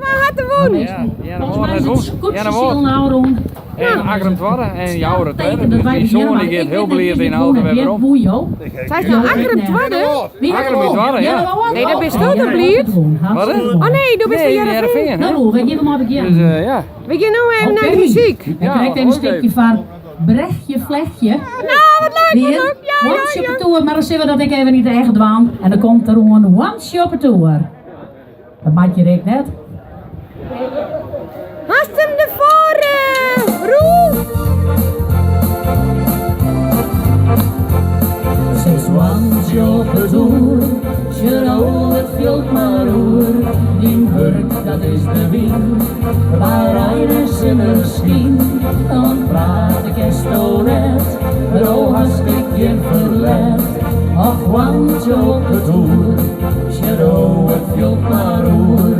Wa hat der wûn? Ja, Earnewâld hat wûn. Earnewâld. En Akkrum twadde en Joure tredde. Dus myn soan dy giet hiel bliid yn de auto wer werom. Seist no Akkrum twadde? Akkrum wie twadde, ja. Nee, dan bist do toch bliid? Wat? Oh nee, do bist de Hearrenfean, hè? Dus ja. We gean no even nei de muzyk. Ja, Krekt even in stikje foar Brechtje Flechtje. Nou, wat leuk, wat leuk. Ja, ja, ja. Op toer, mar dan sille we dat ek even yn it echt dwaan. En dan komt der oan Once op toer. Dat moat hjir ek net. Hast him derfoar, Roel? Sis hoantsje op 'e toer, sjoch it fjild mar oer. Dyn wurk, dat is de wyn, by rein en sinneskyn. Dan prate kinsto net, do hast ek gjin ferlet. Och hoantsje op 'e toer, sjoch it fjild mar oer.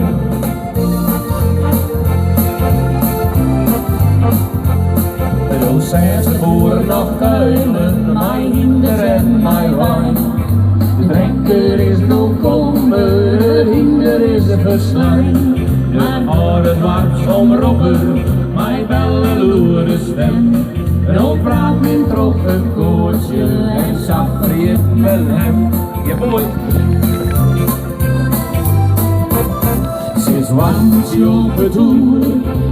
Do seachst de boer noch kuieren mei hynder en mei wein. De trekker is no kommen, it hynder is ferslein. De âlde doarpsomropper mei belle-lûde stim. No praat men troch it koartsje en sa ferjit men him. Ja, moai. Sis hoantsje op 'e toer,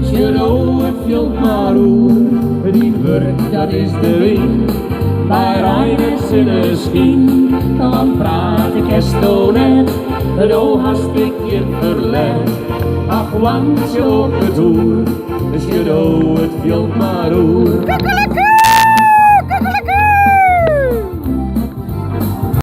sjoch it fjild mar oer. Dyn wurk, dat is de wyn, by rein en sinneskyn. Dan prate kinsto net, do hast ek gjin ferlet. Ach, hoantsje op 'e toer, sjoch it fjild mar oer. Kukkeleku!